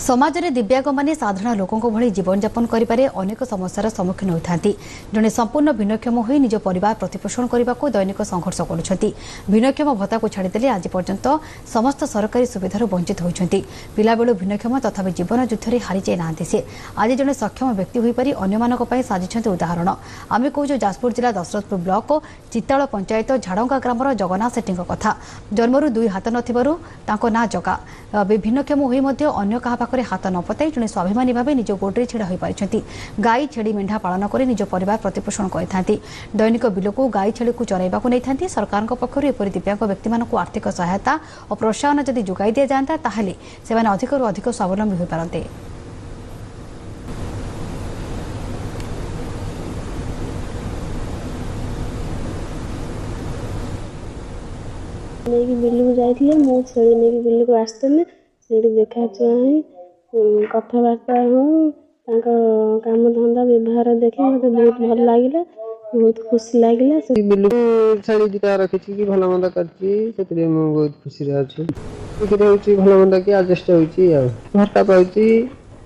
ସମାଜରେ ଦିବ୍ୟାଙ୍ଗମାନେ ସାଧାରଣ ଲୋକଙ୍କ ଭଳି ଜୀବନଯାପନ କରିବାରେ ଅନେକ ସମସ୍ୟାର ସମ୍ମୁଖୀନ ହୋଇଥାନ୍ତି। ଜଣେ ସମ୍ପୂର୍ଣ୍ଣ ଭିନ୍ନକ୍ଷମ ହୋଇ ନିଜ ପରିବାର ପ୍ରତିପୋଷଣ କରିବାକୁ ଦୈନିକ ସଂଘର୍ଷ କରୁଛନ୍ତି। ଭିନ୍ନକ୍ଷମ ଭତ୍ତାକୁ ଛାଡ଼ିଦେଲେ ଆଜି ପର୍ଯ୍ୟନ୍ତ ସମସ୍ତ ସରକାରୀ ସୁବିଧାରୁ ବଞ୍ଚିତ ହୋଇଛନ୍ତି। ପିଲାବେଳୁ ଭିନ୍ନକ୍ଷମ, ତଥାପି ଜୀବନ ଯୁଦ୍ଧରେ ହାରିଯାଇ ନାହାନ୍ତି ସେ। ଆଜି ଜଣେ ସକ୍ଷମ ବ୍ୟକ୍ତି ହୋଇପାରି ଅନ୍ୟମାନଙ୍କ ପାଇଁ ସାଜିଛନ୍ତି ଉଦାହରଣ। ଆମେ କହୁଛୁ ଯାଜପୁର ଜିଲ୍ଲା ଦଶରଥପୁର ବ୍ଲକ ଚିତାଳ ପଞ୍ଚାୟତ ଝାଡ଼ଙ୍ଗା ଗ୍ରାମର ଜଗନ୍ନାଥ ସେଠୀଙ୍କ କଥା। ଜନ୍ମରୁ ଦୁଇ ହାତ ନଥିବାରୁ ତାଙ୍କ ନାଁ ଜଗା। ଭିନ୍ନକ୍ଷମ ହୋଇ ମଧ୍ୟ ଅନ୍ୟ କାହା ପାଖରେ ହାତ ନ ପତାଇ ଜଣେ ସ୍ୱାଭିମାନୀ ଭାବେ ନିଜ ଗୋଡ଼ରେ ଛିଡ଼ା ହୋଇପାରିଛନ୍ତି। ଗାଈ, ଛେଳି, ମେଣ୍ଢା ପାଳନ କରି ନିଜ ପରିବାର ପ୍ରତିପୋଷଣ କରିଥାନ୍ତି। ଦୈନିକ ବିଲକୁ ଗାଈ ଛେଳିକୁ ଚରାଇବାକୁ ନେଇଥାନ୍ତି। ସରକାରଙ୍କ ପକ୍ଷରୁ ଏପରି ଦିବ୍ୟାଙ୍ଗ ବ୍ୟକ୍ତିମାନଙ୍କୁ ଆର୍ଥିକ ସହାୟତା ଓ ପ୍ରୋତ୍ସାହନ ଯଦି ଯୋଗାଇ ଦିଆଯାଆନ୍ତା, ତାହେଲେ ସେମାନେ ଅଧିକରୁ ଅଧିକ ସ୍ୱାବଲମ୍ବୀ ହୋଇପାରନ୍ତେ। ନେଇକି ବିଲକୁ ଯାଇଥିଲେ, ମୁଁ ଛେଳି ନେଇକି ବିଲକୁ ଆସିଥିଲି। ସେଇଠି ଦେଖା ଚାହିଁ କଥାବାର୍ତ୍ତା ହଉ, ତାଙ୍କ କାମଧନ୍ଦା ବ୍ୟବହାର ଦେଖି ମୋତେ ବହୁତ ଭଲ ଲାଗିଲା, ବହୁତ ଖୁସି ଲାଗିଲା। ବିଲକୁ ଛେଳି 2ଟା ରଖିଛି କି ଭଲ ମନ୍ଦ କରିଛି, ସେଥିରେ ମୁଁ ବହୁତ ଖୁସିରେ ଅଛି। ବିକ୍ରି ହେଉଛି, ଭଲ ମନ୍ଦ କି ଆଡଜଷ୍ଟ ହେଉଛି ଆଉ ଭତ୍ତା ପାଉଛି।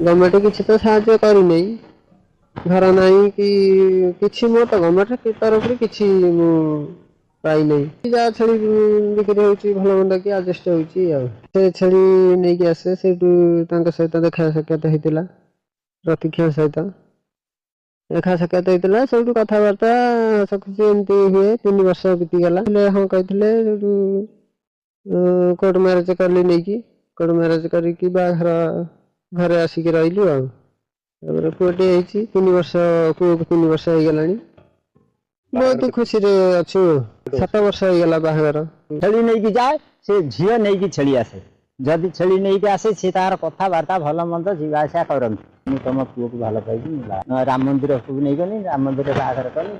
ଗଭର୍ଣ୍ଣମେଣ୍ଟ କିଛି ତ ସାହାଯ୍ୟ କରିନେଇ, ଘର ନାହିଁ କି କିଛି, ମୋ ତ ଗଭର୍ଣ୍ଣମେଣ୍ଟ ତରଫରୁ କିଛି ମୁଁ ପାଇନାହିଁ। ଯାହା ଛେଳି ବିକ୍ରି ହେଉଛି, ଭଲ ମନ୍ଦ କି ଆଡଜଷ୍ଟ ହେଉଛି ଆଉ ସେ ଛେଳି ନେଇକି ଆସେ। ସେଇଠୁ ତାଙ୍କ ସହିତ ଦେଖା ସାକ୍ଷାତ ହେଇଥିଲା, ପ୍ରତୀକ୍ଷା ସହିତ ଦେଖା ସାକ୍ଷାତ ହେଇଥିଲା। ସେଇଠୁ କଥାବାର୍ତ୍ତା ହସ ଖୁସି ଏମିତି ହୁଏ। 3 ବର୍ଷ ବିତିଗଲା। ହଁ କହିଥିଲେ। ସେଇଠୁ କୋର୍ଟ ମ୍ୟାରେଜ କଲି ନେଇକି, କୋର୍ଟ ମ୍ୟାରେଜ କରିକି ବାହାଘର ଘରେ ଆସିକି ରହିଲୁ ଆଉ। ତାପରେ ପୁଅଟିଏ ହେଇଛି, 3 ବର୍ଷ, ପୁଅକୁ 3 ବର୍ଷ ହେଇଗଲାଣି। ବହୁତ ଖୁସିରେ ଅଛୁ। 7 ବର୍ଷ ହେଇଗଲା ବାହାଘର। ଛେଳି ନେଇକି ଯାଏ, ସେ ଝିଅ ନେଇକି ଛେଳି ଆସେ। ଯଦି ଛେଳି ନେଇକି ଆସେ, ସେ ତାର କଥାବାର୍ତ୍ତା ଭଲ ମନ୍ଦ ଯିବା ଆସିବା କରନ୍ତି। ମୁଁ ତମ ପୁଅକୁ ଭଲ ପାଇଛି, ମୁଁ ରାମ ମନ୍ଦିରକୁ ନେଇଗଲି, ରାମ ମନ୍ଦିର ବାହାଘର କଲି।